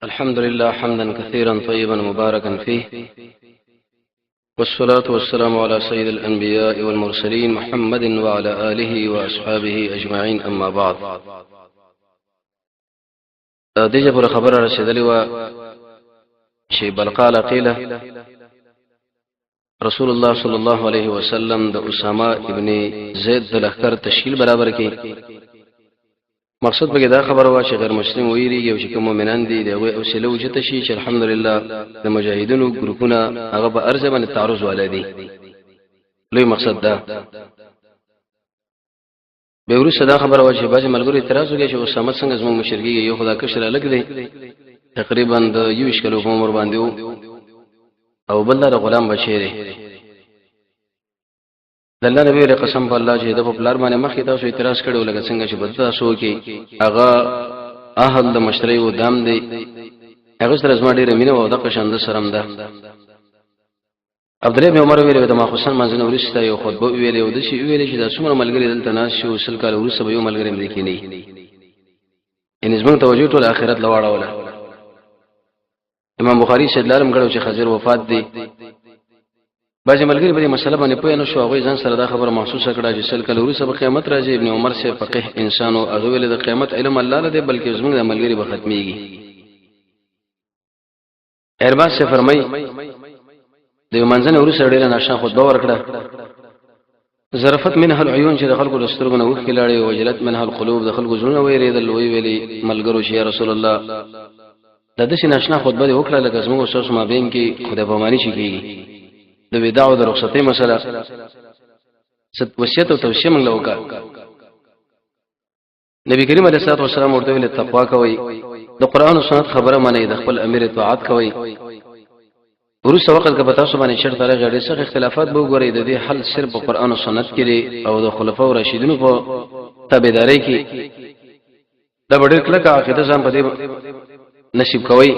الحمد لله حمدا كثيرا طيبا مباركا فيه، والصلاة والسلام على سيد الأنبياء والمرسلين محمد وعلى آله وأصحابه أجمعين، أما بعد. دې پر خبره رسیدلې و چې بل قال قيل رسول الله صلی الله علیه وسلم د اسامه ابن زید د لښکر تشکیل برابر کړي. مقصد به دا خبره وا چې غیر مسلم ویریږي او چې کوم مؤمنان دي د هغوی حوصله اوچته شي چې الحمدلله د مجاهدینو ګروپونه هغه په ارزه باندې تعرض والا دي. لوی مقصد دا به وروسته دا خبره وه چې بعضې ملګرو اعتراض وکړي چې اسامه څنګه زموږ مشر کېږي، یو خو دا کشر هلک دی تقریبا د 21 کلو په عمر باندې و او بل دا د غلام بچی دی. د الله نبی علیه قسم په الله چې د په پلار باندې مخکې تاسو اعتراض کړی و، لکه څنګه چې بد تاسو وکړي، هغه اهل د مشرۍ و دام دی، هغه سره زما ډېره مینه وه او دغه شان د سره هم ده. عبد الله بن عمر ویل د ماخوسن منځنه وروسته یو خطبه ویلې او داسې ویلې چې دا څومره ملګري دلته ناست شو 20 کاله وروسته به یو ملګری هم دې کې نه وي، یعنې زموږ توجه ټول آخرت له واړوله. امام بخاري استدلال هم کړی چې خضر وفات دی. بعضې ملګري په دې مسله باندې پوه نه شو، هغوی ځان سره دا خبره محسوسه کړه چې 20 کاله وروسته به قیامت راځي. ابن عمر صاحب فقیه انسان و، هغه ویل د قیامت علم الله له دی، بلکې زموږ د ملګري به ختمېږي. ارباز سے فرمای د یو منځنه وروسته ډېره ناشنا خطبه ورکړه. ظرفت منها العيون چې د خلکو له سترګو نه اوښکې لاړې، وجلت منها القلوب د خلکو زړونه وېرېدل. ویې ویلې ملګرو چې یا رسول الله دا داسې ناشنا خطبه دې وکړه لکه زموږ او ستاسو مابین کې خدای پاماني چې کېږي، د وداع او د رخصتۍ مسله، وصیت او توصیه موږ له وکړه. نبی کریم علیه الصلاۃ والسلام ورته ویل تقوا کوي، د قران او سنت خبره منئ، د خپل امیر اطاعت کوي. وروسته وخت کې په تاسو باندې چرته راغی ډېر سخت اختلافات به وګورئ، د دې حل صرف په قران او سنت کې دی او د خلفاو راشدینو په تابعدارۍ کې. دا ډېر کلکه عقیده ځان په دې نصیب کوي،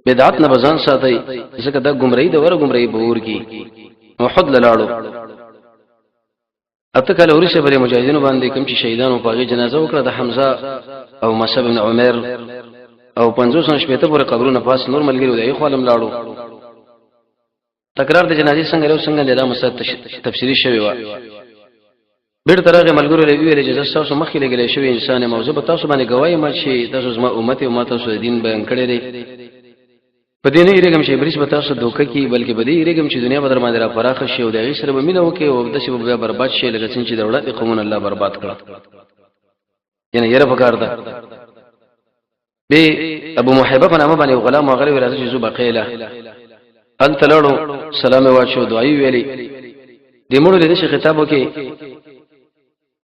بدعت نه بزان ساتي، ځکه دا گمراهي د وره گمراهي به ور کی. احد لاړو اته کاله وروسته پر مجاهدینو باندې کوم چې شهیدانو په هغې جنازه وکړه د حمزه او مصعب بن عمر او 50 شپېته پورې قبرونه پاس نور ملګري د هغې خوا هم لاړو. تکرار د جنازې څنګه دی او څنګه دی دا مسله تفصیلي شوې وه. بېرته راغی ملګرو له ویلې چې زه ستاسو مخکې لېږلی شوی انسان یم او زه به تاسو باندې ګواه یم چې تاسو زما امت او ما تاسو د دین بیان کړی دی. په دې نه یریږم چې ابلیس به تاسو دوکه کړي، بلکې په دې یریږم چې دنیا به در باندې را پراخه شي او د هغې سره به مینه وکړي او داسې به بیا برباد شي لکه څنګه چې د وړاندې قومونه الله برباد کړه. یعنې یره پکار ده. به ابو محبه په نامه باندې غلام راغلی وی راځه چې ځو بقیله، هلته لاړو، سلام یې واچو، دعا یې ویلې. دې مړو له داسې خطاب وکړي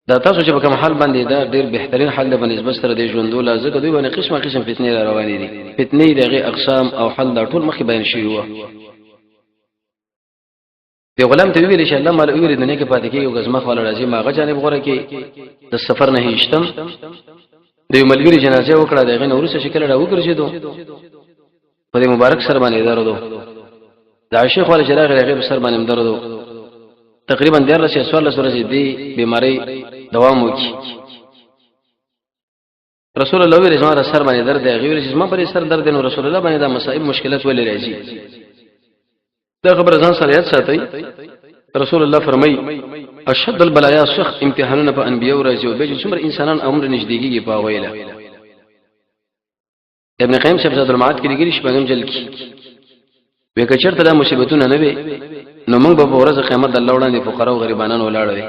دا تاسو چې په کوم حال باندې دا ډیر بهترین حال دی په نسبت سره د ژوندو لا، ځکه دوی باندې قسمه قسم فتنې را روانې دي. فتنې د هغې اقسام او حل دا ټول مخکې بیان شوي وو. دی غلام ته ویل چې الله مال ویل دنیا کې پاتې کېږي او زما خو راځي ما هغه جانب غوره کې د سفر نه هیشتم. د یو ملګري جنازه وکړه، د هغې نه وروسته چې کله راوګرځېدو په دې مبارک سر باندې درد و. د عائشې خواله چې راغی هغې په سر باندې هم درد و. تقریبا 13 یا 14 ورځې دې بیمارۍ دوام وکړي. رسول الله ویل زما سر باندې درد دی، هغې ویل چې زما پر سر درد دی، نو رسول الله باندې دا مصائب مشکلات ولې راځي؟ دا خبره ځان سره یاد ساتئ. رسول الله فرمایي اشد البلايا سخت امتحانونه په انبیو راځي او بیا چې څومره انسانان عمر نږدې کېږي په هغوی له. ابن قیم صاحب زاد المعاد کې لیکلي شپږم جلد کې وی که چېرته دا مصیبتونه نه وي نو موږ به په ورځ قیامت د الله وړاندې فقرا او غریبانان ولاړ وي.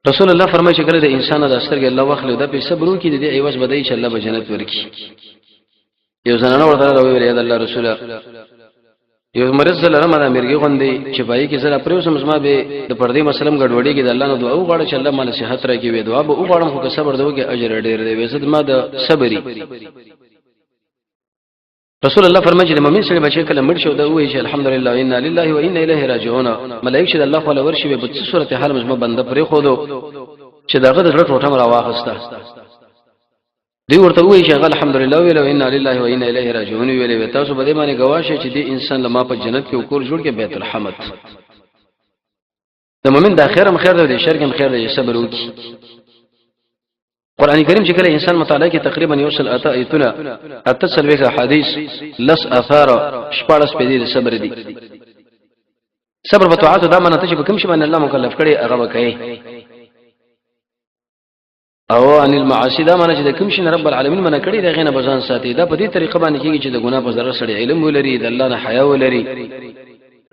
رسول الله فرمایي چې کله د انسان د سترګې الله واخلي او دا په صبر وکړي د دې عوض به دی چې الله به جنت ورکړي. یو زنانه ورته راویل یا د الله رسوله یو مرض لرم دا مرګي غوندي چې پای کې زره پریوسم زما به د پردې مسلم ګډوډي کې د الله نو دعا وغواړم چې الله مال صحت راکړي. وې دعا به وغواړم خو که صبر دی وکړي اجر ډېر دی. وې زه ما د صبري. رسول الله فرمایي چې د مؤمن سره بچی کله مړ شو دا وایي چې الحمدلله انا لله و انا الیه راجعون. ملائک چې د الله خو ورشي به څه صورت حال مزما بنده پرې خو دو چې دغه د زړه ټوټه را واخسته. دوی ورته وایي چې هغه الحمدلله ویل او انا لله و انا الیه راجعون ویل. وی تاسو به دې باندې گواه شئ چې دې انسان لما په جنت کې کور جوړ کې بیت الحمد. د مؤمن د خیر هم خیر دی، د شر هم خیر دی، صبر وکړي. قران کریم چې کله انسان مطالعه کوي، تقریبا 108 ایتونه، 48 حدیث، لس اثار، 16 پیدې صبر دي. صبر په طاعت دا معنی ته چې په کوم شي باندې الله مکلف کړي هغه وکړي، او ان المعاصی دا معنی چې د کوم شي رب العالمین منع کړي دا غینه بزان ساتي. دا په دې طریقه باندې کیږي چې د ګناه په ضرر سره علم ولري، د الله نه حیا ولري،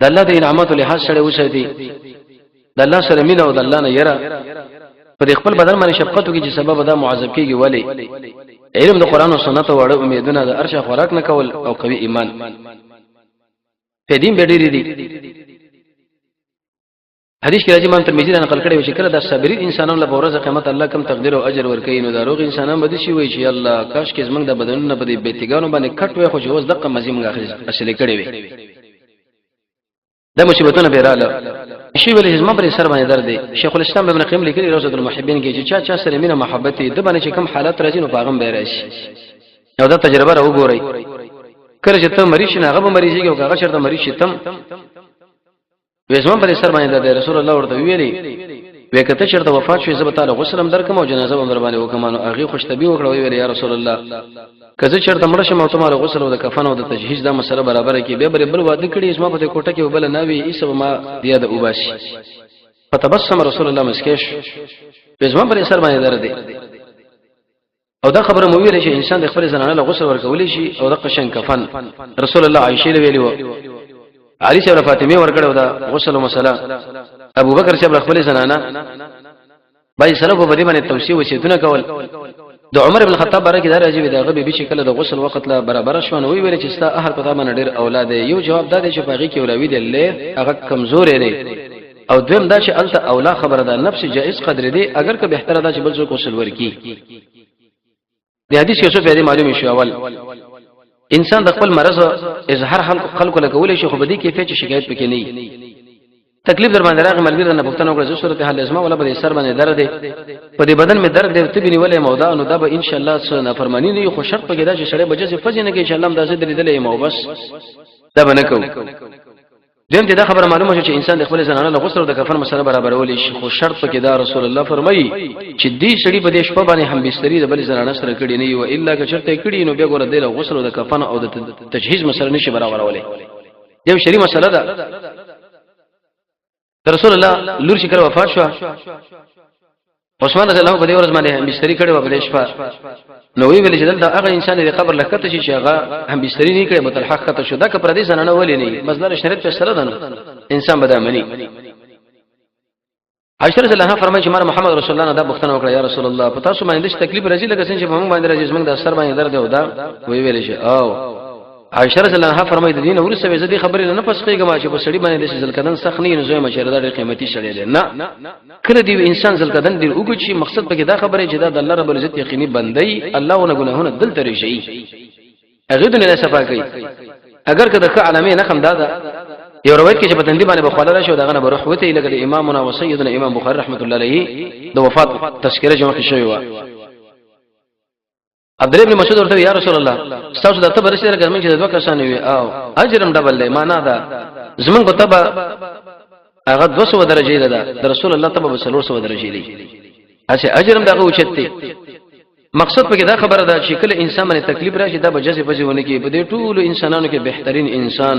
د الله د انعاماتو لحاظ سره وساتي، د الله سره مینه او د الله نه یره، په خپل بدن باندې شفقت وکړي چې سبب دا معذب کیږي. ولی علم د قران او سنت وړه امیدونه، د ارشه خوراک نه کول او قوي ایمان په دین به ډېری دي. حدیث کې راځي، امام ترمذی نقل کړی چې کله د صابرین انسانانو له ورځ قیامت الله کم تقدیر او اجر ورکوي، نو دا روغ انسانان به شي وي چې الله کاش کې زمنګ د بدنونو په دې بیتګانو باندې کټ وي، خو چې اوس دغه مزي موږ اصلي کړی وي. دا مصیبتونه به رااله شي. ویل چې ما پر سر باندې درد دی. شیخ الاسلام ابن قیم لیکلی روزه المحبین کې چې چا چا سره مینه محبت دی، د باندې چې کوم حالت راځي نو پاغم به راشي. او دا تجربه را وګورئ، کله چې ته مریض شې هغه به مریض کیږي، او هغه چرته مریض شي تم وېزما پر سر باندې درد. رسول الله ورته ویلي وې کته چرته وفات شوې، زه به تعالی غسل هم درکم او جنازه هم در باندې وکم. نو هغه خوش طبي وکړه، ویل یا رسول الله که زه چرته مړ شم او ته مال غسل او د کفن او د تجهیز دا مسله برابر کې به بل واده کړي، زما په کوټه کې وبل نه وي، ایسه ما بیا د وباسي. فتبسم رسول الله، مسکش زما پر سر باندې درد دی. او دا خبره مو ویل چې انسان د خپل زنانه له غسل ورکول شي او د قشن کفن رسول الله عائشه له ویلی و، علي صاحب فاطمه ورکړو دا غسل مسله، ابو بکر صاحب خپل زنانه. بای سلف په دې باندې توصیه وصیتونه کول. د عمر ابن خطاب باره کې دا راځي، دا غبي به چې کله د غسل وخت لا برابر شو نو ویل چې ستا اهل پتا باندې ډېر اولاد یو. جواب دا دی چې پاغي کې وراوی دی له هغه کمزورې دی، او دویم دا چې الته اولا خبره ده نفس جائز قدر دی، اگر که بهتره ده چې بل څوک غسل ورکی. د حدیث یو څه پیدا معلومه شو، اول انسان د خپل مرض اظهار خلکو لکول شي، خو په دې کیفیت چې شکایت پکې نه، تکلیف در باندې راغی، ملګری نه پوښتنه وکړه چې صورت حال ازما ولا به سر باندې درد دی، په دې بدن مې درد دی، ته بنیولې مودا، نو دا به ان شاء الله څه نافرمانی نه، خو شرط پکې دا چې سړی بجې فزې نه کې ان شاء الله دا زه درېدلې ما بس دا به نه کوم. دیم دا خبره معلومه شو چې انسان د خپل زنانه له غسل او د کفن مسله برابرول شي، خو شرط پکې دا رسول الله فرمایي چې دې سړي په دې شپه باندې هم بستری د بل زنانه سره کړي نه، یو الا که چرته کړي نو بیا ګوره د غسل او د کفن او د تجهیز مسله نشي برابرولې. یو شری مسله ده. رسول الله لور چې کله وفات شو، عثمان رضی الله په دې ورځ باندې هم بستری کړي و په دې شپه، نو وی ویل چې دلته هغه انسان د قبر لکته شي چې هغه هم بستری نه کړي، متلحق خطا شو. دا که پر دې زنانه ولې نه مزدار شریعت په سره ده، نو انسان به دا مني. عائشہ رضی الله عنها فرمایي چې محمد رسول الله نه دا پوښتنه وکړه، یا رسول الله په تاسو باندې د تکلیف راځي لکه څنګه چې په موږ باندې راځي، موږ د سر باندې درد او دا وی ویل شي. او عائشہ رضی الله عنها فرمایي د دین ورسره زه دې خبرې نه پس کېږم چې په سړي باندې د ځلکدن سخت نه، نو زوی مشه دا ډېر قیمتي سړی دی. نه کله دی انسان ځلکدن ډېر وګړي چې مقصد پکې دا خبره چې دا د الله رب العزت یقیني بندي، الله ونه ګناهونه دلته رژي، هغه دنیا نه صفا کوي. اگر که د ښه علامې نه خم دا ده، یو روایت کې چې په تندې باندې بخواله راشي او دغه نه بروح وته، لکه د امامنا و سیدنا امام بخاری رحمت الله علیه د وفات تذکرہ جمع شوی و. عبد الله بن مسعود ورته یا رسول الله تاسو د تبر سره ګرمن چې دوه کسان وي او اجرم ډبل دی، معنا دا زمونږ په تبه هغه 200 درجه ده، د رسول الله تبه به 300 درجه دی، اسی اجرم دغه اوچت دی. مقصد پکې دا خبره ده چې کله انسان باندې تکلیف راشي دا به جزې پزې ونه کې. په دې ټولو انسانانو کې بهترین انسان،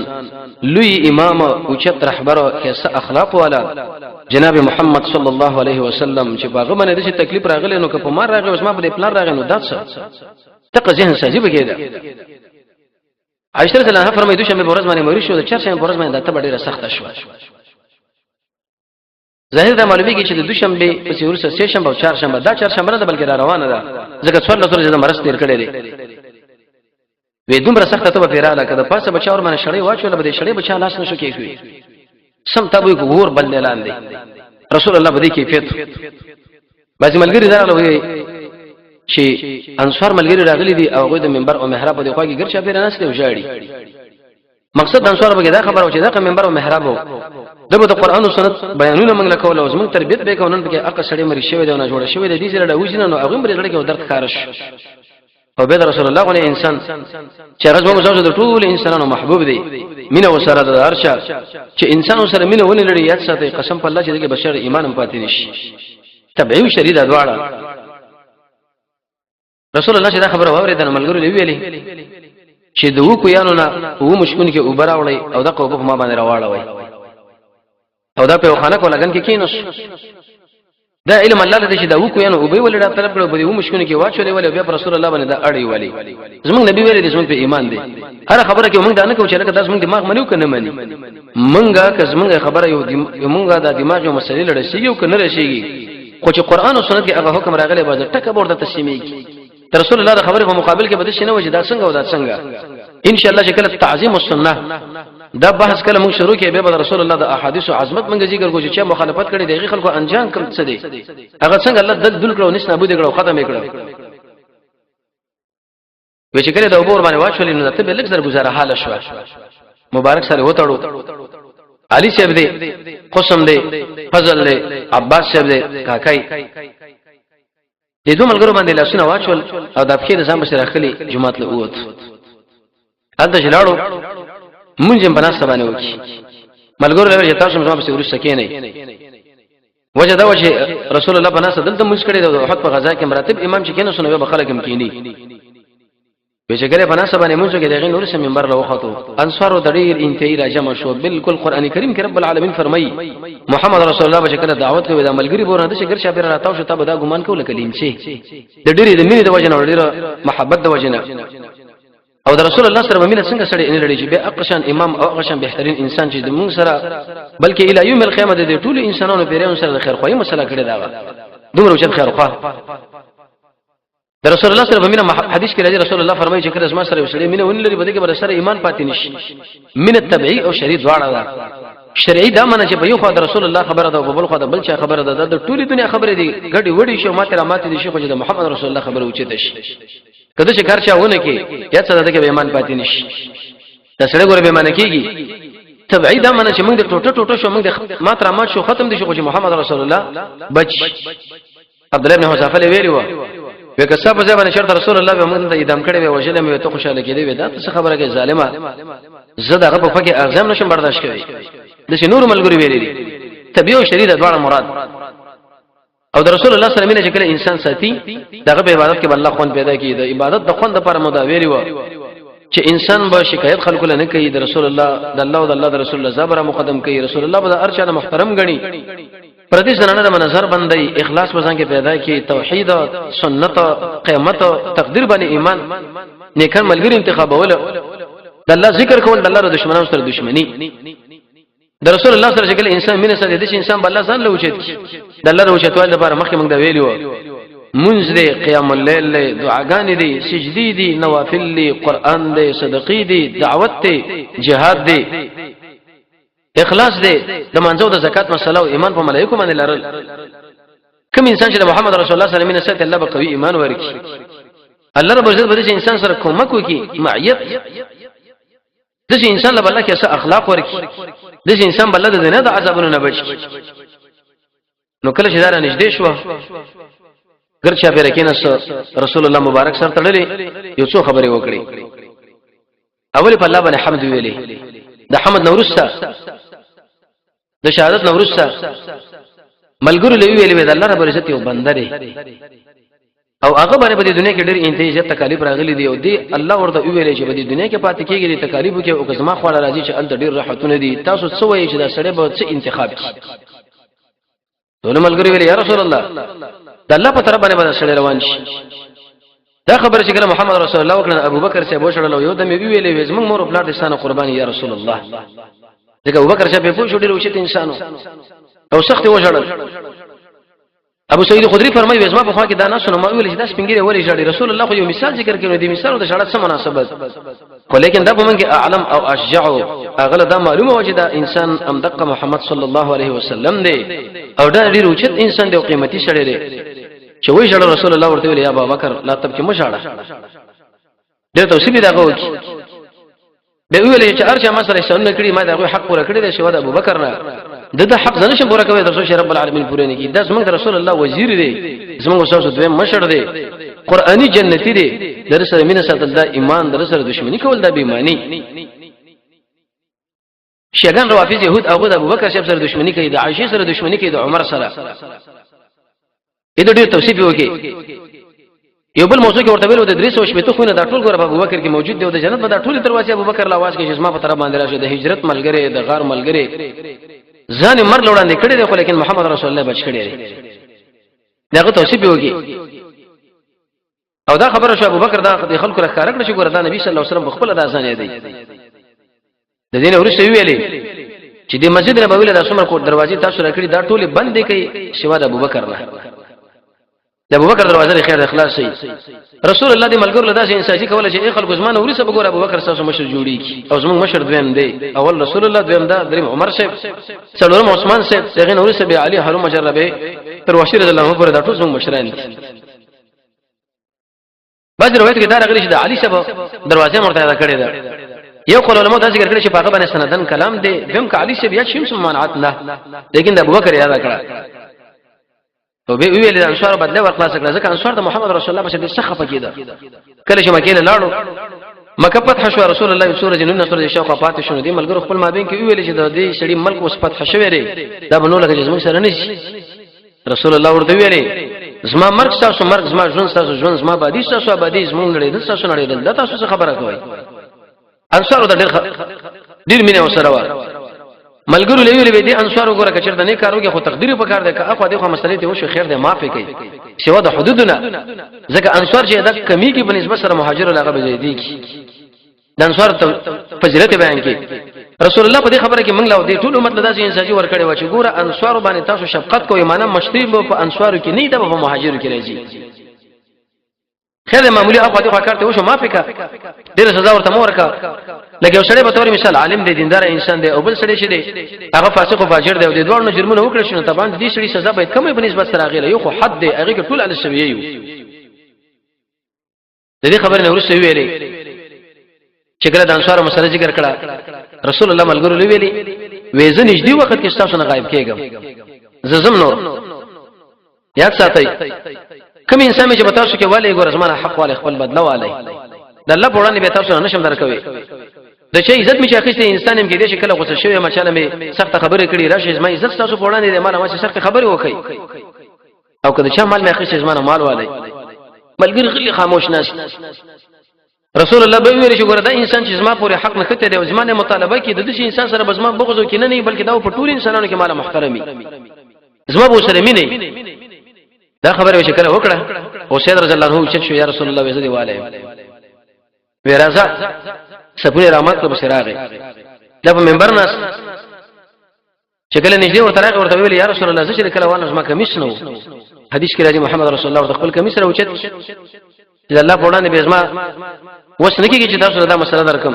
لوی امام، اوچت رهبر، خاصه اخلاق والا جناب محمد صلی الله علیه وسلم چې باغه باندې د تکلیف راغلی، نو که په مار راغی اوس ما په دې پلان راغی، نو دا څه تقه ذهن سازي بګی ده. عائشہ رضی الله عنها فرمایي دوشنبه په ورځ باندې مریض شو، د چهارشنبه په ورځ باندې دا تبه ډیره سخته شوه. ظاهر دا معلومیږي چې د دوشنبه پسې ورسره سه شنبه او چهارشنبه، دا چهارشنبه نه ده بلکې را روانه ده، ځکه 14 ورځې د مرض تیر کړی دی. وې دومره سخته ته به پیراله کده پاسه بچا ور باندې شړې واچول به دې شړې بچا لاس نشو کېږي، سم تبو ګور بل لاندې رسول الله به دې کیفیت. بعضی ملګری دا وی چې انصار ملګری راغلي دي او هغه د منبر او محراب په خوا کې ګرچا پیر ناست دی او ژاړي. مقصد د انصار به دا خبره و چې دا منبر او محراب وو، دغه د قران او سنت بیانونه موږ لکول او زموږ تربیت به کو، نن پکې اقا سړی مری شوی دی او نه جوړ شوی دی، دې سره د وژنه نو هغه مری لړ کې درد خارش. او به رسول الله غو انسان چې هغه زموږ د ټول انسانانو محبوب دی، مینه وسره د هرچا چې انسان سره مینه ونه لري، یاد ساتي قسم په الله چې دغه بشر ایمان هم پاتې نشي. طبيعي شری دا دواړه رسول الله چې دا خبره واورېده نو ملګرو یې ویلې چې د وکو یانو نه و مشکون کې اوبه راوړئ او دغه اوبه په ما باندې راواړوئ. او دا په خانه کو لګن کې کینوس. دا علم الله دې چې دا وکو یانو اوبه ولې را طلب کړو، په دې و مشکون کې واچولې ولې بیا پر رسول الله باندې دا اړې ولې. زمونږ نبی ویلې دې زمونږ په ایمان دی. هر خبره کې مونږ دا نه کوو چې لکه دا زمونږ دماغ منیو کنه مني. مونږه که زمونږ خبره یو مونږه دا دماغ یو مسلې لړسیږي او کنه رسیږي، خو چې قران او سنت کې هغه حکم راغلی باز ټکه ورته تسلیمېږي. تر رسول الله د خبرې په مقابل کې بده شنه وجه دا څنګه او دا څنګه. ان شاء الله چې کله تعظیم السنه دا بحث کله موږ شروع کې به رسول الله د احادیث او عظمت موږ ذکر کوو چې مخالفت کړي دغه خلکو انجام کوم څه دی، هغه څنګه الله دل دل کړو نس نابود کړو ختم کړو. وی چې کله د اوبو باندې واچولې نو ته به لږ زر گزاره حال شو. مبارک سره وتړو. علي صاحب دی، قسم دی، فضل دی، عباس صاحب دی، کاکای دې دوه ملګرو باندې لاسونه واچول او د پخې د ځان بسره خلی جماعت له اوت. هلته چې لاړو مونږ هم بناسته باندې وکي. ملګرو له چې تاسو زما پسې وروسته کېنئ. وجه دا و چې رسول الله بناسته دلته مونږ کړی د احد په غزا کې مراتب امام چې کېنه سنو به خلک هم کېني. به چې کله بناسته باندې مونږ کې دغه نور سم منبر له وختو انصارو د ډېر انتهایی راجم شو. بالکل قران کریم کې رب العالمین فرمایي محمد رسول الله به چې کله دعوت کوي دا ملګری بورنه د شګر شابر راتاو شو ته به دا ګمان کول کلیم چې د ډېر د مینې د وجه نه ډېر محبت د وجه نه او د رسول الله سره مینه څنګه سړی نه لري چې به اقشان امام او اقشان بهترین انسان چې د مونږ سره بلکې الی یوم القیامه د ټولو انسانانو پیریانو سره د خیر خوایي مسله کړې ده، دومره چې خیر خواه د رسول الله سره مینه. حدیث کې راځي رسول الله فرمایي چې کله زما سره یو سړی مینه ونه لري بده کې بر سره ایمان پاتې نشي. مینه طبيعي او شرعي دواړه ده. شرعي دا معنی چې په یو خوا د رسول الله خبره ده او په بل خوا د بل چا خبره ده، د ټولې دنیا خبره دي ګډي وډي شو ماته را ماته دي شي، خو چې د محمد رسول الله خبره اوچته شي کله چې کار چا ونه کې یا څه ده کې به ایمان پاتې نشي. دا سړی ګوره به معنی کیږي طبيعي دا معنی چې موږ د ټوټه ټوټه شو، موږ د مات را مات شو ختم دي شو، خو چې محمد رسول الله بچ. عبد الله بن حذافه له ویلی و وکه صاحب ځای باندې شرط رسول الله به موږ ته ادم کړي وی وجل مې ته خوشاله کېدې وی دا څه خبره کوي ظالمه، زه دغه په فکر اعظم نشم برداشت کوي. د شي نور ملګری ویلی دي طبيعي او شرعي د دواړه مراد. او د رسول الله صلی الله علیه وسلم چې کله انسان ساتي دغه په عبادت کې الله خوند پیدا کوي. د عبادت د خوند لپاره مو دا ویلی و چې انسان به شکایت خلکو له نه کوي، د رسول الله د الله او د الله د رسول الله زبر مقدم کوي، رسول الله به د ارچا نه محترم غني، پر دې زنانه د منظر بندي اخلاص وزن کې پیدا کی، توحید سنت قیامت تقدیر باندې ایمان، نیکان ملګری انتخابول، د الله ذکر کول، د الله د دشمنانو سره دشمنی، د رسول الله سره چې کله انسان مینه سره د انسان بل ځان له اوچت د الله د اوچتوالي لپاره مخکې موږ دا ویلی و منځ دی، قیام الليل دی، دعاګانې دي، سجدي دي، نوافل دي، قران دی، صدقې دي، دعوت دی، جهاد دی، اخلاص دی، د منځو د زکات مسله او ایمان په ملائکه باندې لرل. کوم انسان چې د محمد رسول الله صلی الله علیه وسلم سره الله به قوي ایمان ورکړي، الله رب عزت به دې انسان سره کومک وکړي، معیت د دې انسان له الله کې څه اخلاق ورکړي، د دې انسان بل د دنیا د عذابونو نه بچ کړي. نو کله چې دا را نږدې شو ګرچا پیر کیناس رسول الله مبارک سره تړلې یو څو خبرې وکړې. اول په الله باندې حمد ویلې، د حمد نورسته د شهادت نورسته ملګرو لوي ویلې د الله رب عزت یو بنده دی او هغه باندې په دې دنیا کې ډېر انتهایی زیات تکالیف راغلي دي او دی الله ورته ویلې چې په دې دنیا کې پاتې کېږي د تکالیفو کې او که زما خواله راځي چې هلته ډېر راحتونه دي، تاسو څه وایئ چې دا سړی به څه انتخاب کړي؟ ټول ملګری ویل یا رسول الله د الله په طرف باندې به سړی روان شي. دا خبره چې کله محمد رسول الله وکړه ابو بکر صاحب وشړل یو د مې ویلې وې زمونږ مور او پلار دې ستانه قرباني یا رسول الله، ځکه ابو بکر صاحب په شو ډېر اوچت انسانو او سخت وشړل. ابو سعید خدری فرمایي وزما په خوا کې دا نه سنو ما ویل چې دا سپینګری ولې ژړي؟ رسول الله خو یو مثال ذکر کړو، دې مثال د ژړا څه مناسبت خو لیکن دا په موږ کې اعلم او اشجع اغله دا معلومه و چې دا انسان ام دقه محمد صلی الله علیه وسلم دی او دا ډیر اوچت انسان دی او قیمتي سړی دی چې وای ژړ رسول الله ورته ویل یا ابو بکر لا تبکي مشاړه ډېر توصیف دغه وکي به ویل چې ارچا ما سره احسان کړی ما دغه حق پوره کړی دی شو د ابوبکر نه د حق زنه شم پوره کوي تر څو چې رب العالمین پوره نه کی. دا زمونږ رسول الله وزیر دی، زمونږ استاد دویم مشر دی، قرآنی جنتی دی، در سره مینه ساتل دا ایمان، در سره دښمنی کول دا بې ایمانی. شیعاګان روافض يهود هغه د ابوبکر صاحب سره دښمنی کوي، د عائشه سره دښمنی کوي، د عمر سره. اې ډېر توصیف وکي. یو بل موضوع کې ورته ویلو د 360 خونه دا ټول ګور ابو بکر کې موجود دی او د جنت به دا ټول دروازې ابو بکر لا واز کې چې زما په طرف باندې راشه. د هجرت ملګری، د غار ملګری، ځان مرګ وړاندې کړی دی، خو لیکن محمد رسول الله بچ کړی دی. دغه توصیف وکي او دا خبره شو ابو بکر دا د خلکو راخاره کړ چې ګور دا نبی صلی الله علیه وسلم خپل دا ځان دی. د دین ورسته ویلې چې د مسجد نبوي له څومره کو دروازې تاسو راکړي دا ټوله بندې کړي سوا د ابوبکر نه. د ابوبکر دروازه لري خیر اخلاص شي. رسول الله دې ملګرو له داسې انساجي کوله چې ای خلکو زمانه ورسه بګور ابوبکر تاسو مشر جوړیږي او زموږ مشر دویم دی، اول رسول الله، دویم دا، دریم عمر صاحب، څلورم عثمان صاحب، دغه ورسه به علي حرم مجربه تر وحشي رضی الله عنه پر دا ټول زموږ مشران دي. بعض روایت کې دا راغلي چې د علي صاحب دروازه مرته ادا کړې ده. یو قول علماء دا ذکر کړی چې پاګه باندې سندن کلام دی، دویم که علي صاحب یا شیم سم منعت نه، لیکن د ابوبکر یاد کړه او به ویل د انصار بدله ور خلاص کړه، ځکه انصار د محمد رسول الله په ډېر سخت پکې ده. کله چې مکه له لاړو، مکه فتح شو، رسول الله سورہ جنون سورہ شوق پاتې شونه دي ملګرو خپل مابین کې ویل چې د دې سړي ملک اوس فتح شوی دی، دا به نو لکه چې زموږ سره نشي. رسول الله ورته ویلي زما مرګ تاسو مرګ، زما ژوند تاسو ژوند، زما آبادی تاسو آبادی، زموږ نړېدل تاسو نړېدل، دا تاسو څه خبره کوي؟ انصارو د ډېر ډېر مینه وسره وه. ملګرو لوي لوي دي انصارو ګوره کچر د نه کارو کې خو تقدیر په کار دی، که اخو دې خو مسلې ته وشو خیر دی معافي کوي سوا د حدودونه، ځکه انصار چې دا کمی کې په نسبت سره مهاجر لاغه به زیدي کی. د انصار فضیلت بیان کی رسول الله په دې خبره کې موږ له دې ټول امت له داسې انساجي ورکړې و چې ګوره انصار باندې تاسو شفقت کوئ، معنی مشتری په انصارو کې نه ده، په مهاجرو کې راځي. خیر معمولی اخو دې خو کارته وشو ما فکر ډېر سزا ورته مور کا. لکه یو سړی به تور مثال عالم دی، دیندار انسان دی، او بل سړی چې دی هغه فاسق او فاجر دی، او د دوه جرمونه وکړ شنو طبعا دې سړي سزا باید کمه په نسبت سره غیله، یو خو حد دی هغه کې ټول علی سویه یو. د دې خبرې نه وروسته ویلې چې کله د انصار مسله ذکر کړه رسول الله ملګرو ویلې وې زه نږدې وخت کې تاسو نه غایب کېږم، زه زم نور یاد ساتئ کوم انسان چې په تاسو کې والي ګور زمانه حق والي خپل بدله والي د الله په وړاندې به تاسو نه نشم درکوي. د چا عزت می چې اخیسته انسان هم کې دې چې کله غوسه شوی ما چاله می سخت خبرې کړې راشي زما عزت تاسو په وړاندې دې مال ما سخت خبرې وکړي، او که د چا مال مې اخیسته زما مال والي. ملګری غلی خاموش ناست. رسول الله به ویل چې ګوره دا انسان چې زما پورې حق نه خته دی او زما نه مطالبه کوي، د دې انسان سره بزما بغض کې نه نه، بلکې دا په ټول انسانانو کې مال محترمي زما به سره مینه. دا خبره چې کله وکړه او سید رضی الله عنه چې شو یا رسول الله وزدي والے وی راځه سپونه رحمت کړ بس راغی دا په منبر ناس چې کله نږدې ورته راغی ورته ویل یا رسول الله زه چې کله وانه زما کمیس نه وو. حدیث کې راځي محمد رسول الله ورته خپل کمیس راوچت چې الله په وړاندې به زما وس نه کیږي چې تاسو دا مسله درکم.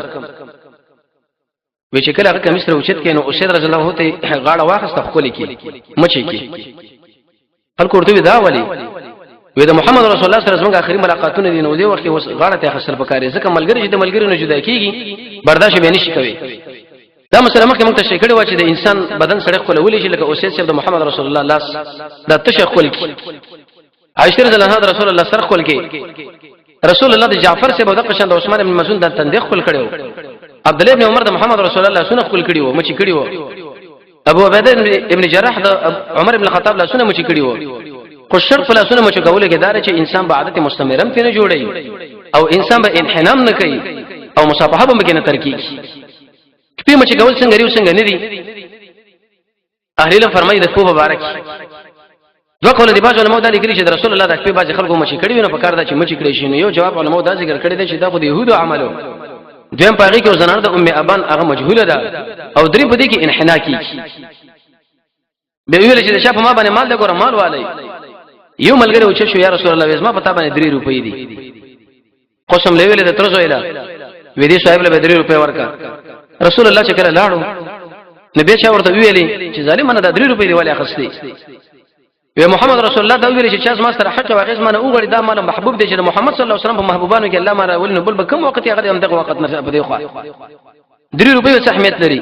وی چې کله هغه کمیس راوچت کینو اسید رضی الله ته غاړه واخسته خپل کی مچې کی خلکو ورته دا ولی وی د محمد رسول الله سره زموږ اخري ملاقاتونه دي، نو دی وخت اوس غاړه ته خسر پکاري، ځکه ملګری چې د ملګری نه جدا کیږي برداشت به نشي کوي. دا مسله مخکې موږ تشریح کړې و چې د انسان بدن سره خپل ولې شي، لکه اوسې چې د محمد رسول الله لاس دا تشه خپل کی، عائشه رضی الله عنها رسول الله سره خپل کی، رسول الله د جعفر صاحب د قشن د عثمان بن مزون د تندې خپل کړو، عبد الله بن عمر د محمد رسول الله سونه خپل کړي وو مچ کړي وو، ابو عبیده ابن جراح د عمر ابن الخطاب لاسونه مچ کړي وو. خو شرط په لاسونه مچ کولو کې دار چې انسان به عادت مستمرم ته نه جوړي او انسان به انحنام نه کوي او مصافحه به مګنه ترکی. په مچ کول څنګه ریو څنګه نه دي؟ اهل علم فرمایي د خو مبارک دوه قول دي. بعض علماء دا لیکلي چې رسول الله د خپل بعض خلکو مچ کړي نو په کار دا چې مچ کړي شي، نو یو جواب علماء دا ذکر کړی دی چې دا خو د يهودو عملو، دویم پاغي کې زنانه د ام ابان هغه مجهوله ده، او درې په دې کې انحنا کیږي. به ویل چې د شاپ ما باندې مال د ګوره مال والي. یو ملګری و چې شو یا رسول الله زما پتا باندې 3 روپۍ دي، قسم لویل د تر زویلا وې دې صاحب له 3 روپۍ ورکا. رسول الله چې کله لاړو نو به چا ورته ویلې چې ظالمانه دا 3 روپۍ دی ولې اخستې؟ وی محمد رسول الله دا ویل چې چا زما سره حق او غیظ مانه وغړي دا مال محبوب دی چې محمد صلی الله علیه وسلم په محبوبانو کې الله ما ول نو بل به کوم وخت هغه هم دغه وخت نه په دی خو 3 روپۍ څه اهمیت لري؟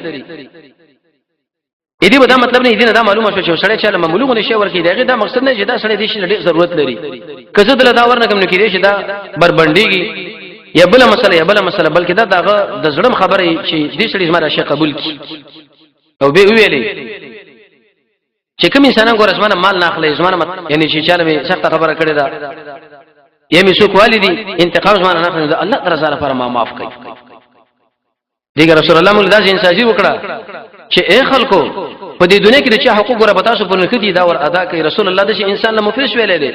دې به دا مطلب نه دي، دا معلومه شو چې سړی چې معمولی غو نشي ورکی دغه دا مقصد نه چې دا سړی دې شي ډېر ضرورت لري، که زه دله دا ورنه کوم نو کې دې چې دا بربندېږي یا بل مسله یا بل مسله، بلکې دا دغه د زړم خبره چې دې سړي زما شي قبول کی. او به ویلې چې کوم انسانان ګور زمانه مال نه اخلي زمانه یعنی چې چاله می سخت خبره کړې ده. یا مې څوک والي دي، انتقام زما نه اخلي، الله درزا لپاره ما معاف کړي. دیګر رسول الله موږ داسې انسازي وکړه چې اے خلکو، په دې دنیا کې د چا حقوق ور پتا سو په نخ دي، دا ور ادا کوي. رسول الله د انسان له مفلس ویلې دي،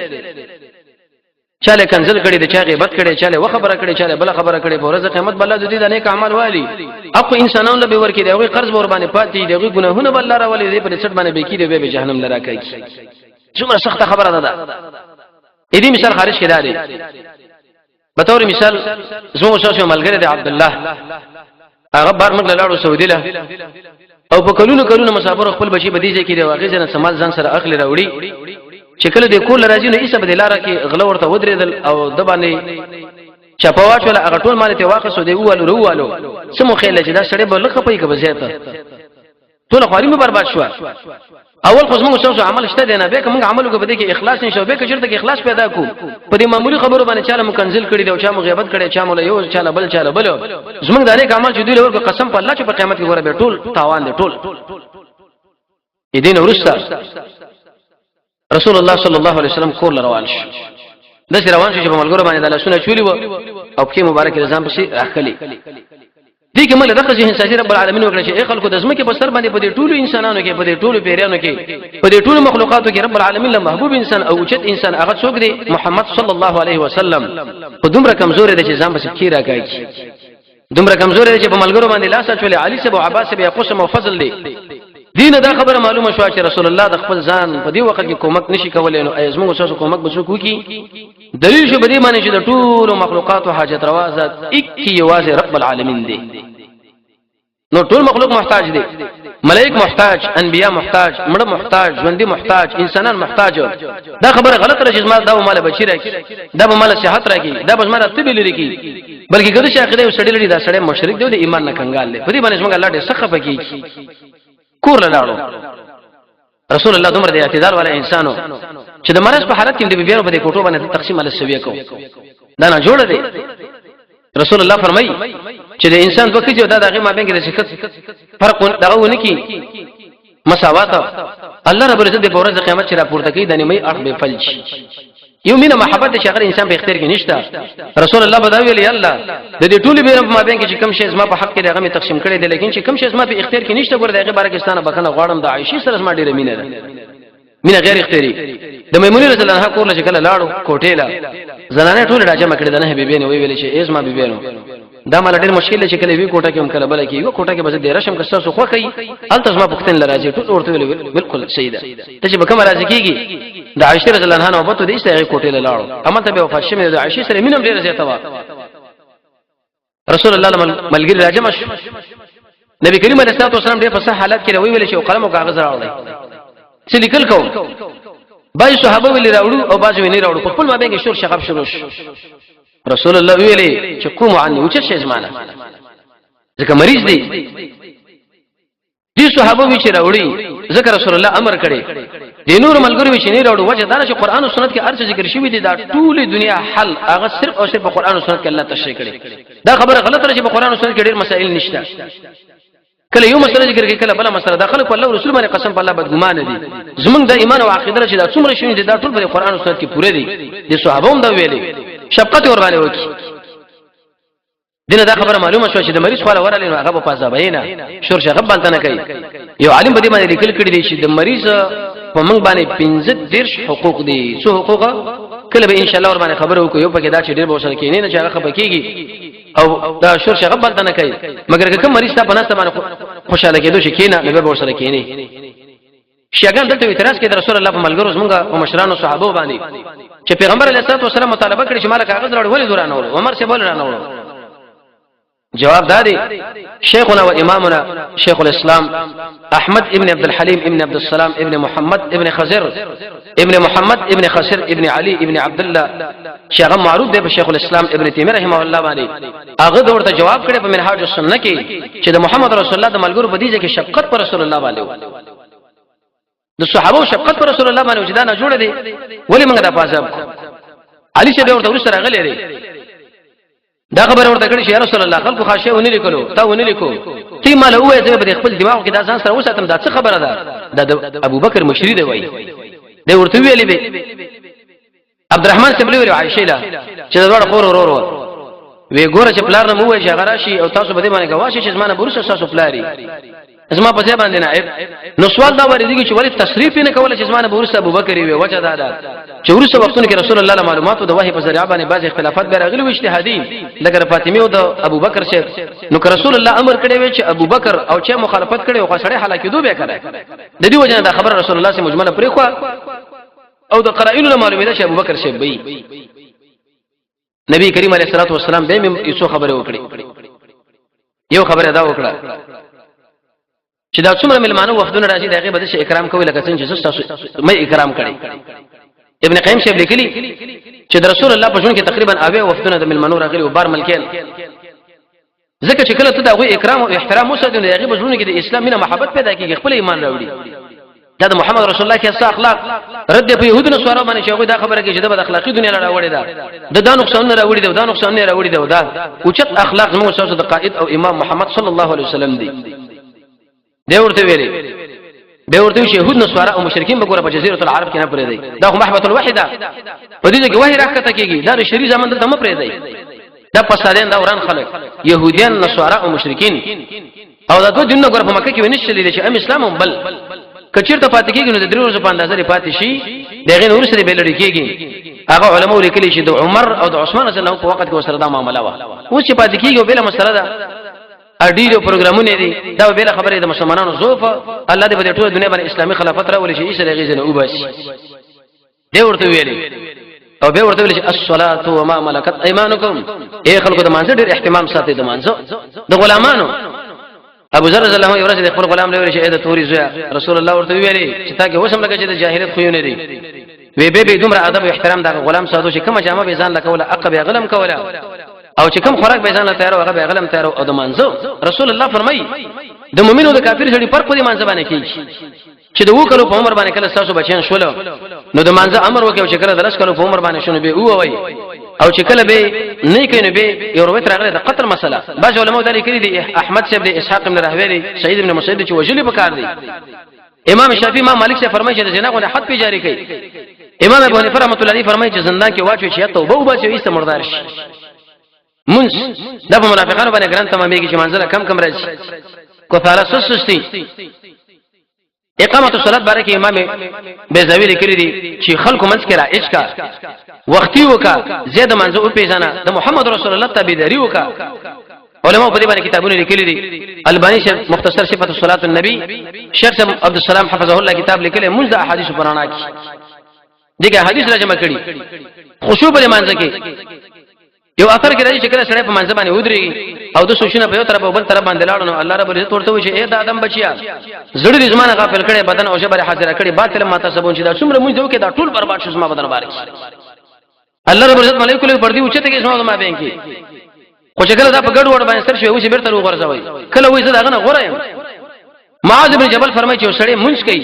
چاله کنزل کړي، د چا غیبت کړي، چاله و خبره کړي، چاله بل خبره کړي، په ورځ قیامت بل د دې د نیک اعمال والی اقو انسانانو له به ورکی دی، هغه قرض ور باندې پاتې دی، هغه ګناهونه بل راولي دی، په څټ باندې به کی دی، به جهنم لرا کوي. څومره سخته خبره ده. دې مثال خارج کړه دی، به تور مثال زموږ سره ملګری دی عبد الله، هغه بار موږ لاړو سعودي له، او په کلونو کلونو مسافر خپل بچي بدیجه کې دی، واقع ځنه سمال ځان سره اخلي راوړي، چې کله د کول راځي نو ایسه به لاره کې غله ورته ودرېدل او د باندې چپا واچول، هغه ټول مال ته واخصو دی، ووالو روالو سمو خیل چې دا سړی به لخه پي کې بزیته ټول خواري مې برباد شو. اول خو زموږ څه عمل شته دی نه، به کوم عمل وکړو په دې کې اخلاص نشو، به کچرته کې اخلاص پیدا کو، په دې معمولی خبرو باندې چاله مو کنزل کړی دی او چا مو غیبت کړی، چا مو له یو چاله بل چاله بل، زموږ د نیک عمل چې دوی له ورکو، قسم په الله چې په قیامت کې ګوره به ټول تاوان دی ټول. دین ورسته رسول الله صلی الله علیه وسلم کور روان شو، داسې روان شو چې په ملګرو باندې د لاسونه چولي و او پښې مبارک ځان پسې راخلي. دې کې مله دغه ذهن سازي رب العالمین وکړه چې ای خلکو، د زمکه په سر باندې په دې ټولو انسانانو کې، په دې ټولو پیریانو کې، په دې ټولو مخلوقاتو کې رب العالمین له محبوب انسان او اوچت انسان هغه څوک دی؟ محمد صلی الله علیه وسلم. په دومره کمزوري دی چې ځان پسې پښې راکاږي، دومره کمزوري دی چې په ملګرو باندې لاس اچولې، علي صاحب او عباس صاحب قسم او فضل دی. دین دا خبره معلومه شو چې رسول الله د خپل ځان په دې وخت کې کومک نشي کولای، نو ایزمو تاسو کومک به څوک وکي؟ دلیل شو په دې معنی چې د ټولو مخلوقاتو حاجت روا ذات اکی یوازې رب العالمین دی. نو ټول مخلوق محتاج دی، ملائک محتاج، انبیا محتاج، مړ محتاج، ژوندۍ محتاج، انسانان محتاج. دا خبره غلطه ده چې زما دا مال بچی راکی، دا به مال صحت راکی، دا به مال طب لري کی، بلکې کله چې اخیره یو سړی لري، دا سړی مشرک دی او د ایمان نه کنګال دی. په دې باندې موږ الله ډېر سخت پکې کور لاړو. رسول الله دومره د اعتدال والا انسانو چې د مرض په حالت کې د بیبیانو په دې کوټو باندې تقسیم علی سویه کو، دا نه جوړ دی. رسول الله فرمایي چې د انسان دوه کیږي، دا دغه مابین کې د شکت فرق دغه ونه کی مساوات، الله رب العزت په ورځ قیامت چې راپورته کوي د نیمه اړخ به فلج. یو مینه محبت چې هغه انسان په اختیار کې نشته. رسول الله بداوی ویل، الله د دې ټولو بیره په مابین کې چې کم شی زما په حق کې دغه می تقسیم کړی دی، لیکن چې کم شی زما په اختیار کې نشته، ګور دغه بارے کې ستانه بخنه غواړم، د عائشې سره زما ډیره مینه ده، مینه غیر اختیاري. د میمونې رضی الله عنها کور له کله لاړو، کوټې لا زنانه ټول راجمع کړې، د نه بیبینو وی ویل چې ایزما بیبینو، دا مال ډیر مشکل دی چې کله وی کوټه کې هم کله بل کې، یو کوټه کې بس ډیر شم، که تاسو خو کوي الته زما پښتن لراځي. ټول ورته ویل بالکل صحیح ده، ته چې به کوم راځي کیږي. د عائشه رضی الله عنها نوبت دې سره کوټه لاړو، اما ته به وفات شمه، د عائشه سره مینم ډیر زیاته وا. رسول الله ملګری راجم شو، نبی کریم علیه الصلاه والسلام ډیر په صح حالت کې وی ویل چې قلم او کاغذ راوړی، چې لیکل کوم. بعض صحابه ویل راوړو او بعض ویل راوړو، په خپل مابین کې شور شغب شروع شو. رسول الله ویلې چې قوم عني، وچ شي زمانہ، ځکه مریض دی. دي صحابه وی چې راوړي، ځکه رسول الله امر کړي. د نور ملګرو وی چې نه راوړو، وجه دا چې قران او سنت کې ارڅ ذکر شوی دی، دا ټول دنیا حل هغه صرف او صرف قران او سنت کې الله تشریح کړي. دا خبره غلطه ده چې په قران او سنت کې ډېر مسائل نشته، کله یو مسله ذکر کوي کله بل مسله. دا خلک الله رسول باندې قسم په الله بدګمان دي. زمونږ د ایمان او عقیده چې دا څومره شوی دي، دا ټول په قران او سنت کې پوره دي. د صحابه هم دا ویلي، شفقت ور باندې وکي. دینه دا خبره معلومه شو چې د مریض خواله ورلې نو هغه په پازا بینه شور شغب باندې نه کوي. یو عالم په دې باندې لیکل کړی دی چې د مریض په موږ باندې 15 حقوق دي. څو حقوق؟ کله به ان شاء الله ور باندې خبره وکړو. یو پکې دا چې ډیر به وسره کینې نه چې هغه خپه کیږي او دا شور شغب باندې نه کوي، مګر که کوم مریض ته په ناسته باندې خوشاله کېدو شي کینه، نو به وسره کینې. شیعاګان دلته اعتراض کوي د رسول الله په ملګرو، زمونږ په مشرانو صحابه باندې، چې پیغمبر علیه الصلاه والسلام مطالبه کړې چې مال کاغذ راوړ، ولې دورانه وړو، عمر څه بول رانه وړو؟ جواب دادی، شیخنا و امامنا شیخ الاسلام احمد ابن عبد الحلیم ابن عبد السلام ابن محمد ابن خزر ابن محمد ابن خسر ابن علي ابن عبد الله، چې هغه معروف دی په شیخ الاسلام ابن تیمیه رحمه الله باندې، هغه ورته جواب کړی په منهاج السنه کې چې د محمد رسول الله د ملګرو په دې کې شفقت پر رسول الله باندې، د صحابه شفقت پر رسول الله باندې، چې دا نه جوړ دی ولی موږ دا پاسه. علي چې به ورته ورسره راغلی دی، دا خبره ورته کړې چې یا رسول الله، خلکو خاصه ونی لیکلو، تا ونی لیکو، تی مال وې زه به خپل دماغ کې دا ځان سره وساتم، دا څه خبره ده؟ دا د ابوبکر مشری دی وای دی ورته ویلې به. عبدالرحمن صاحب ویل عائشه له چې دا ډوړ خور ورور و وی ګوره چې پلار نه مو وای چې هغه راشي او تاسو به دې باندې گواشه چې زمانه برسه تاسو پلاری زما په ځای باندې نائب. نو سوال دا ورېږي چې ولې تصریف نه کوله چې زمانه برسه ابوبکر وی؟ وجه دا ده چې ورسره وختونو کې رسول الله له معلوماتو د وحی په ذریعہ باندې بعض اختلافات به راغلي وي اجتهادي، لکه فاطمه او د ابوبکر شیخ. نو که رسول الله امر کړی وي چې ابوبکر او چې مخالفت کړي او سړی هلاکېدو به کړي، د دې وجه نه دا خبره رسول الله سي مجمله پرې خو او د قرائنو له معلومه ده چې ابوبکر شیخ به. نبی کریم علیه الصلاۃ والسلام به یو څو خبره وکړي. یو خبره دا وکړه چې دا څومره ملمانو وفدونه راځي دغه به د اکرام کوي لکه څنګه چې تاسو مې اکرام کړي. ابن قیم صاحب لیکلی چې د رسول الله په ژوند کې تقریبا اوه وفدونه د ملمنو راغلي او بار ملکین، ځکه چې کله ته د هغوی اکرام او احترام وساتې نو د هغې په زړونو کې د اسلام مینه محبت پیدا کېږي، خپل ایمان راوړي. دا د محمد رسول الله کې اخلاق رد په يهودو نصارو باندې چې هغوی دا خبره کوي چې دا بد اخلاقي دنیا راوړې ده، د دا نقصانونه راوړي ده، دا نقصانونه راوړي ده. دا اوچت اخلاق زموږ تاسو د قائد او امام محمد صلی الله علیه وسلم دی. دی ورته ویلي به ورته چې يهود نصارا او مشرکین به ګوره په جزیره العرب کې نه پرې دی، دا خو محبت الوحی ده، په دې کې وحی راکته کېږي، دا شری زمان دلته مې پرې دی. دا فسادین، دا وران خلک، يهوديان، نصارا او مشرکین او دا دوه دینونه ګوره په مکه کې ونشلې دي چې ام اسلام هم بل کچیرته پاتې کېږي نو د درې ورځو په اندازه پاتې شي، دغه نور سره به لړ کېږي. هغه علماء لیکلي چې د عمر او د عثمان رضی الله په وخت کې وسره دا معاملې وه، اوس چې پاتې کېږي بل مسله ده، ډیرو پروګرامونه دي، دا بل خبره د مسلمانانو ضعف. الله دې په ټوله دنیا باندې اسلامي خلافت راولي چې ایسه دغه ځنه وباسي. دی ورته ویلي او به ورته ویل چې الصلاه وما ملکت ايمانکم، اے خلکو د مانځه ډېر اهتمام ساتي، د مانځه د غلامانو. ابو ذر رضی الله عنه ورځ د خپل غلام له ویل چې اې د توري زویا، رسول الله ورته ویلي چې تا کې وسم لکه چې د جاهلیت خوونه دي. وی به به دومره ادب او احترام دا غلام ساتو چې کومه جامه به ځان لکوله عقب غلم کوله او چې کوم خوراک به ځان له تیار هغه به غلم تیار. او د مانځو رسول الله فرمایي د مؤمن او د کافر سړي فرق په دې مانځ باندې کیږي چې د وکړو په عمر باندې کله تاسو بچیان شول نو د مانځه امر وکړ، چې کله د لس کلو په عمر باندې شنو به وای او چې کله به نه کینو به یو روایت راغلی د قتل مسله. بعض علماء دا لیکلي دي، احمد صاحب دی، اسحاق بن راهوی دی، سعید بن مسیب، چې وجلی پکار دی. امام شافعي، امام مالک صاحب فرمایي چې د زنا غو حد په جاری کړي. امام ابو حنیفه رحمۃ الله علیه فرمایي چې زندان کې واچو چې توبه وباسي او ایسته مردار شي. منځ دا په منافقانو باندې ګران تمامېږي چې منزله کم کم راځي کو ثاله سستي. اقامت الصلاه باره کې امام بیزاوی لیکلي دي چې خلکو منځ کې رایج کا، وختي وکا، زیاده منځ او پیژنه، د محمد رسول الله تابعداري وکا. علماء په دې باندې کتابونه لیکلي دي. الباني شیخ مختصر صفت صلاه النبي، شیخ عبد السلام حفظه الله کتاب لیکلی منځ د احادیث پرانا کې دغه حدیث را جمع کړي. خشوع په منځ کې یو اثر کې راځي چې کله سړی په منځ باندې ودرېږي او د سوچونه په یو طرف او بل طرف باندې لاړ نو الله رب العزت ورته وایي چې اے د آدم بچیا، زړه دې زمانه غافل کړي، بدن او ژبه حاضر کړي، باطل ما تاسو چې دا څومره مونږ دوی کې دا ټول برباد شو زما بدن بارک. الله رب العزت ملائکه له پردي اوچته کې زما ما بین کې، خو چې کله دا په ګډ وډ باندې سر شوی وسی بیرته وغورځوي، کله وایي زه داغه نه غوره یم. معاذ بن جبل فرمایي چې سړی مونږ کوي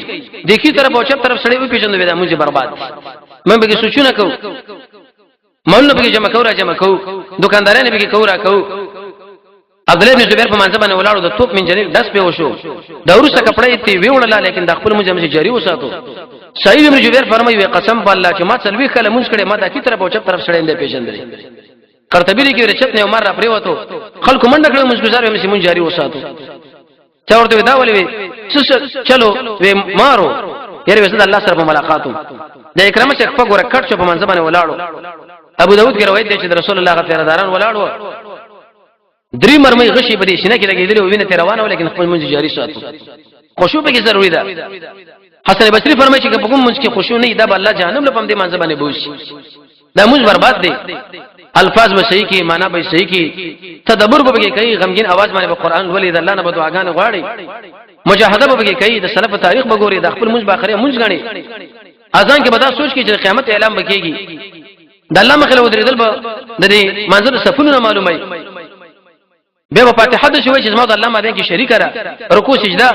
د کی طرف او چپ طرف سړی وی پیژندو دا مونږ برباد. مونږ به سوچونه کوو، مولونه به جمع کو را جمع کو، دکانداران به کو را کو. عبد الله بن زبیر په منځ باندې ولاړو، د توپ من جنیل داس په وشو، د ورسره کپړې تی ویوړل، لیکن د خپل مونږ جاری وساتو. سعید بن جبیر فرمایي وی قسم په الله چې ما څلوي کله مونږ کړي ما د کی طرف او چپ طرف سړی نه پیژندلې. قرطبی لیکي چې چپ نه عمر را پریوتو، خلکو منډه کړو، مونږ گزار مې مونږ جاری وساتو. چا ورته دا ولې وی چلو وی مارو یاره وسد الله سره په ملاقاتو د اکرامه چې خپل ګره کټ شو په منځ باندې ولاړو. ابو داود کې روایت دی چې رسول الله غفیر داران ولاړو، درې مرمۍ غشي په دې سینه کې لګېدلې او وینه روانه، ولیکن خپل منځ جاری ساتو. خشوع به کې ضروری ده. حسن بصری فرمایي چې په کوم منځ کې خشوع نه دا به الله جهنم له پم دې منځ باندې بوشي، دا موږ برباد دی. الفاظ به صحیح کی، معنا به صحیح کی، تدبر به کې کوي، غمگین आवाज باندې به قران ولي، د الله نه به دعاګانې غواړي، مجاهده به کې کوي، د سلف تاریخ به ګوري، د خپل موږ به اخره موږ غني. اذان کې به دا سوچ کې چې قیامت اعلان بکېږي، د الله مخې له ودرېدل به د دې منظر صفونو نه معلومه. به په فاتحه د شوی چې زما د الله مابین کې شریک را رکوع سجده.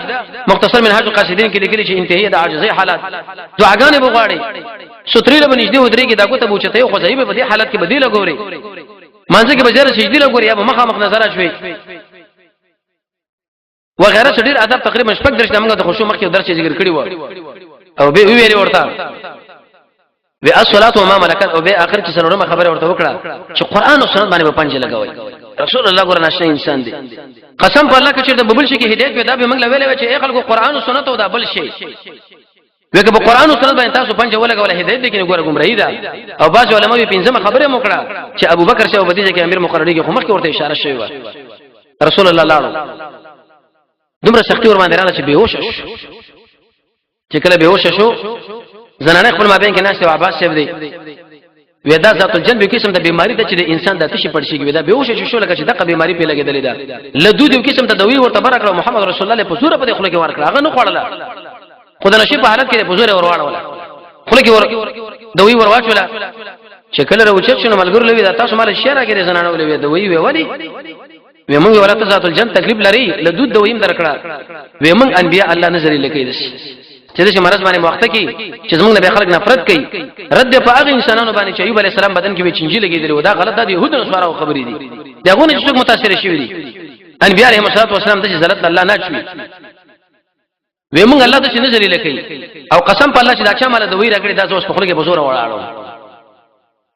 مختصر منهاج القاصدین کې لیکلي چې انتهایی د عاجزۍ حالت دعاګانې بغواړي، ستري له نږدې ودرېږي، دا کوته بوچته خو ځای به په دې حالت کې بدیل ګوري، مانځ کې بجره سجدي لګوري یا مخامخ نظر شوي وغیرہ. څه ډیر ادب تقریبا شپږ درس موږ د خشوع مخکې درس ذکر کړی و او به ویلي ورته وی الصلاه وما ملکت، او به اخر کې څلورمه خبره ورته وکړه چې قران او سنت باندې په پنځه لګوي. رسول الله ګور ناشنا انسان دی، قسم په الله کې چې د ببل شي کې هدایت پیدا به موږ لوي چې ای خلکو قران او سنت او دا بل شي. وکه په قران او سنت باندې تاسو پنځه ولګول هدایت دي کې ګور گمراهی ده. او بعض علما به پنځمه خبره مو کړه چې ابو بکر شه او بدیجه کې امیر مقرری کې خو مخکې ورته اشاره شوی و. رسول الله لاړو، دومره سختی ور باندې راغله چې بیهوش شو. چې کله بیهوش شو، زنانه خپل مابین کې ناشته، عباس صاحب دی ودا ذات الجنب قسم د بیماری ده چې د انسان د تشي پړ شي، ودا بیهوش شو لکه چې دغه بیماری په لګیدلې ده. لدود یو قسم ته دوی ورته برکړه، محمد رسول الله په زور په خله کې ورکړه، هغه نه خوړله، خو د نشي په حالت کې په زور ورواړوله، خله کې ور دوی ورواچوله. چې کله راوچت شنو ملګرو لوي دا تاسو مال شعر کې زنانه ولوي دوی وی ولی وی مونږ ولا ته ذات الجن تکلیف لري لدود دویم درکړه. وی مونږ انبیاء الله نظر لکې دي چې د مرض باندې موخته کی چې زمونږ نه به خلک نفرت کوي، رد په هغه انسانانو باندې چې ایوب علی السلام بدن کې به چنجي لګیدل و، دا غلط ده، يهودو نصارو خبرې دي، داغونه چې څوک متاثر شوی دي. انبیاء علیهم الصلاه والسلام د ذلت الله نه چوي. وی مونږ الله ته نه ذلیل کوي، او قسم په الله چې دا چا مال دوی راکړي دا اوس په خله کې بزور وړاړو،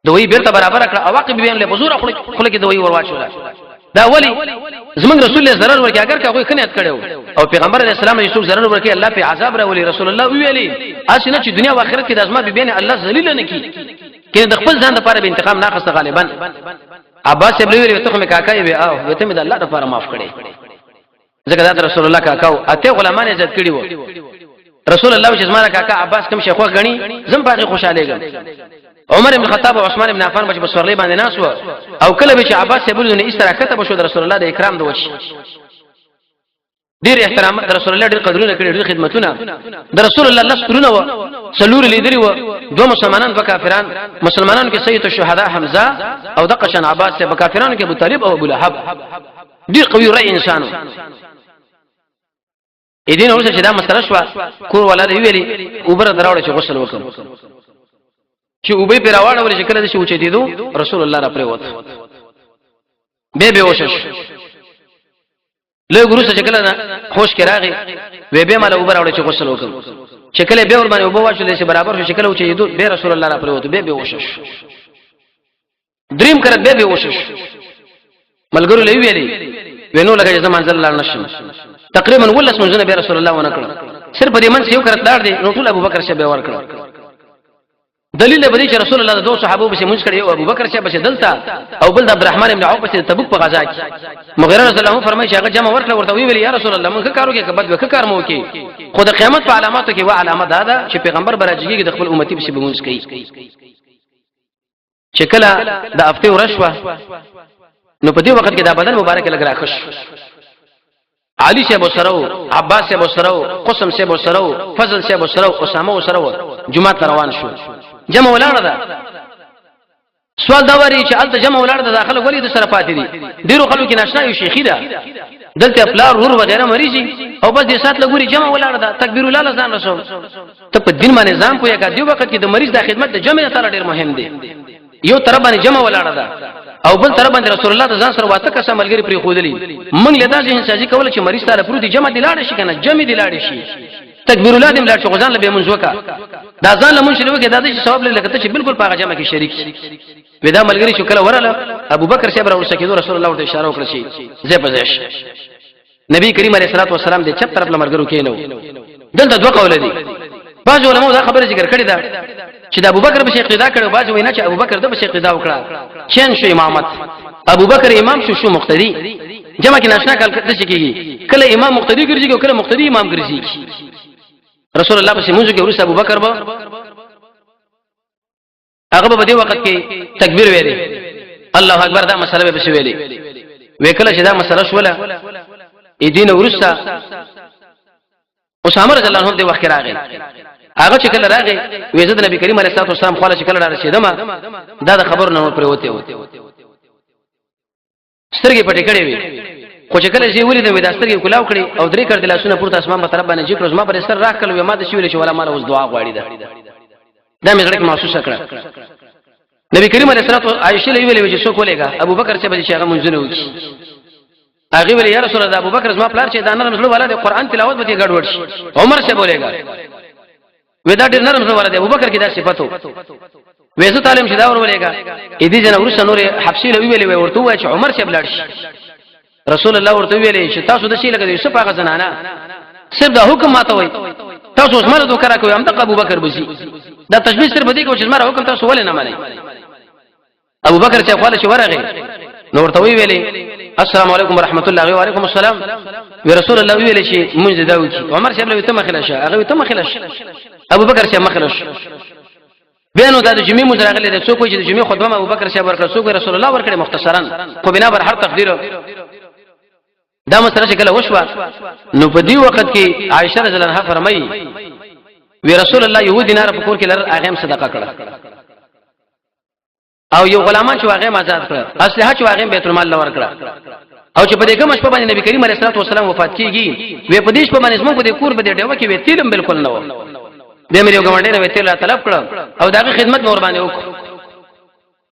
دوی بیرته برابر کړه او واقع به هم له بزور خله کې دوی ورواچول. دا ولی زمونږ رسول الله ضرر ورکړي، اگر که هغه خنیت کړو او پیغمبر علیه السلام یې څوک ضرر ورکړي الله په عذاب راولي. رسول الله ویلي اسنه چې دنیا او آخرت کې د ازما بیبینه الله ذلیل نه کی، کې د خپل ځان لپاره به انتقام نه خسته. غالبا عباس ابن ویلي ته مې کاکا وی او ته مې د الله لپاره معاف کړي، ځکه دا رسول الله کاکاو اته غلامان عزت کړي وو. رسول الله چې زماره کاکا عباس کوم شیخ غني زم پاغه خوشاله عمر ابن خطاب او عثمان ابن عفان بچ بسورلې باندې ناس و، او کله به چې عباس یې بولونه استراحت به شو د رسول الله د اکرام د وچ ډیر احترام، د رسول الله ډیر قدرونه کړي، ډیر خدمتونه د رسول الله لس ترونه و سلور لیدلی و، دوه مسلمانان دوه کافران. مسلمانانو کې سید الشهداء حمزه او دغه شان عباس، په کافرانو کې ابو طالب او ابو لهب، ډیر قوي رأی انسانو. دین ورسره چې دا مسله شو، کور ولا دی ویلي اوبر دراوړ چې غسل وکم، چې اوبې پر راوړل چې کله دې چې دیدو رسول الله را پریوت به به وشش له ګروسه چې کله خوش کې راغی وی به مال اوبر راوړ چې غسل وکم، چې کله به ور باندې اوبه واچول چې برابر شو، چې کله چې دیدو به رسول الله را پریوت به به وشش دریم کرت به به وشش. ملګرو لوي ویلي وینو لکه چې زمان زل نشم، تقریبا ولس منځونه به رسول الله ونه کړ، صرف دې منځ یو کرت لاړ دی نو ټول ابو بکر شه به ور کړ. دلیل به دې چې رسول الله د دوه صحابو به مونږ کړي، یو ابو بکر شه به دلته او بل د عبدالرحمن ابن عوف په تبوک په غزا کې. مغیره رضی الله عنه فرمایي چې هغه جمع ورکړه ورته ویل یا رسول الله مونږ کارو کې کبد وک کار مو کې، خو د قیامت په علاماتو کې و علامه دا ده چې پیغمبر براجیږي د خپل امتی په مونږ کوي. چې کله د هفته ورځ شوه نو په دې وخت کې دا بدن مبارک لګ راخش، علي صاحب سره، عباس صاحب سره، قسم صاحب سره، فضل صاحب سره، اسامه سره جمعه ته روان شو. جمع ولاړه ده. سوال دا وری چې الته جمع ولاړه ده داخله ولې د سره پاتې دي؟ ډیرو خلکو کې ناشنا یو شیخی ده، دلته پلار ورور وغیرہ مریضي او بس دې سات لګوري جمع ولاړه ده، تکبیر الله ځان رسو ته په دین باندې ځان پوهه کا. دی وخت کې د مریض د خدمت د جمع تعالی ډیر مهم دی. یو طرف باندې جمع ولاړه ده او بل طرف باندې رسول الله د ځان سره واته کسه ملګری پرې خودلی. مونږ له داسې انسان کول چې مریض تعالی پروت جمع دی لاړ شي کنه، جمع دی لاړ شي، تکبیر الله دې لاړ شي، ځان له به مونږ وکا دا ځان له مونږ وکا، دا چې ثواب لري لکه ته چې بالکل په هغه جمع کې شریک شي. ودا ملګری چې کله ورله ابو بکر صاحب راوړ کېدو، رسول الله ورته اشاره وکړه چې زه په ځای. نبی کریم علیه الصلاه والسلام د چپ طرف لمرګرو کینو. دلته دوه قول دي، بعض علماء دا خبره ذکر کړې ده چې د ابوبکر په اقتدا کړو، بعض وینا چې ابوبکر د په اقتدا وکړه، چین شو امامت، ابوبکر امام شو شو مقتدی. جمع کې ناشنا کال کته شي کیږي، کله امام مقتدی ګرځي او کله مقتدی امام ګرځي. رسول الله پسې مونږ کې ورسره ابوبکر به هغه په دې وخت کې تکبیر ویلې الله اکبر، دا مسله به پسې ویلې. وکړه چې دا مسله شوله دین ورسته اسامه رضی الله عنه دې وخت راغی. هغه چې کله راغی وې زه د نبی کریم علیه الصلاه والسلام خواله چې کله را رسیدم دا د خبر نه پریوته و، سترګې پټې کړې وې، خو چې کله زه ولید وې دا سترګې کلاو کړې او درې کړ د لاسونه پورته اسمان په طرف باندې چې کړو زما پر سر راکړل وې ما د شویل چې ولا مال اوس دعا غواړي. ده دا مې زړه کې محسوسه کړه. نبی کریم علیه الصلاه والسلام عائشه له ویلې چې څوک ولېګا ابو بکر چې به چې هغه منځونه وکړي. هغه ویل یا رسول الله ابو بکر زما پلار چې دا نرم زړه والا د قران تلاوت به ګډوډ شي، عمر څه بولېګا وې دا ډېر نرم زړه والا دی، ابو بکر کې دا صفاتو. وې زه تعلیم چې دا ورولېګا اې دې جن ورسره نور حبسي له ویلې وې ورته وای چې عمر صاحب لاړ شي. رسول الله ورته ویلې چې تاسو د شي لکه د یوسف هغه زنانه صرف دا حکم ماته وای، تاسو اوس مال دوکرا کوي، هم د ابو بکر بزي دا تشبیه صرف دې کو چې زما حکم تاسو ولې نه منئ. ابو بکر چې خپل شي ورغی نو ورته ویلې السلام علیکم ورحمت الله. وعلیکم السلام. وی رسول الله ویلې چې مونږ دا وکی. عمر صاحب له ته مخله شه، هغه ته مخله شه، ابو بکر صاحب مخله شه. بیا نو دا د جمعې مونږ راغلي دی، څوک وایي چې د جمعې خطبه ابو بکر صاحب ورکړه، څوک رسول الله ورکړي. مختصرا خو بنا بر هر تقدیر دا مسله چې کله وشوه نو په دې وخت کې عائشه رضی الله عنها فرمایي وی رسول الله یو دینار په کور کې لرل هغه هم صدقه کړه، او یو غلامان چې هغه آزاد کړ، اسلحه چې هغه بیت المال لور کړه. او چې په دې کوم شپه باندې نبی کریم علیه الصلاه والسلام وفات کیږي وی په دې شپه باندې زموږ په دې کور په دې ډیوه کې وی تیلم بالکل نه و، به مې یو ګاونډي نه وی تیل را طلب کړ او داغه خدمت مور باندې وکړ.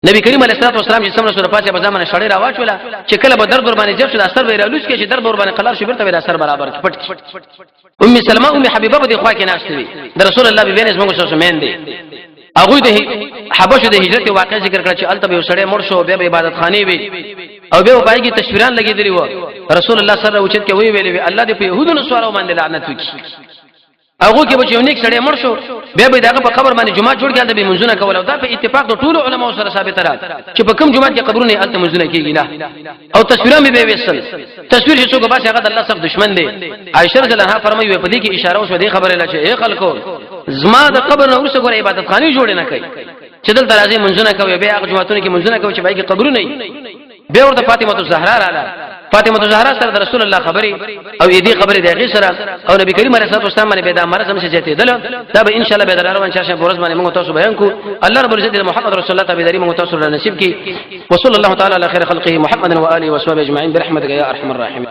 نبی کریم علیه الصلاه والسلام چې څومره سره پاتې په ځمنه شړې را واچوله چې کله به درد ور باندې زیات شو د اثر به رالوس کې چې درد ور باندې قلار شو بیرته به د اثر برابر کې پټ. ام سلمہ ام حبیبه په دې خوا کې ناشته وي د رسول الله بیبي زموږ سره مین دي. هغه د حبشو د هجرت واقع ذکر کړ چې الته به سړی مړ شو، بیا به عبادت خانه وي او بیا پای کې تصویران لګیدلی و. رسول الله صلی الله علیه وسلم کې وی ویلې وی الله دې په يهودو نصارو باندې لعنت وکړي. هغه کې به چې نیک سړی مړ شو بیا به دغه په قبر باندې جمعه جوړ کړي، به منځونه کول. او دا په اتفاق د ټولو علماو سره ثابت را چې په کوم جمعه کې قبرونه الته منځونه کیږي نه، او تصویران به ویسل. تصویر چې څوک باسي هغه د الله سخت دشمن دی. عائشه رضی الله عنها فرمایي په دې کې اشاره وشوه دې خبره لا چې اے خلکو زما د قبر نه ورسره ګوره عبادت خانه جوړ نه کوي چې دلته راځي منځونه کوي، بیا هغه جمعهتون کې منځونه کوي چې پای کې قبرونه بیا ورته فاطمه الزهرا رااله. فاطمه الزهرا سره د رسول الله خبري او دې خبرې د هغې سره او نبی کریم علیه الصلاه والسلام باندې به دا مرض هم چې دل دا به ان شاء الله به د روان چارشنبه ورځ باندې موږ تاسو بیان کو. الله رب العزت محمد رسول الله تابعداري موږ تاسو له نصیب کی. وصلی الله تعالی علی خیر خلقه محمد و آله و صحبه اجمعین برحمتک یا ارحم الراحمین.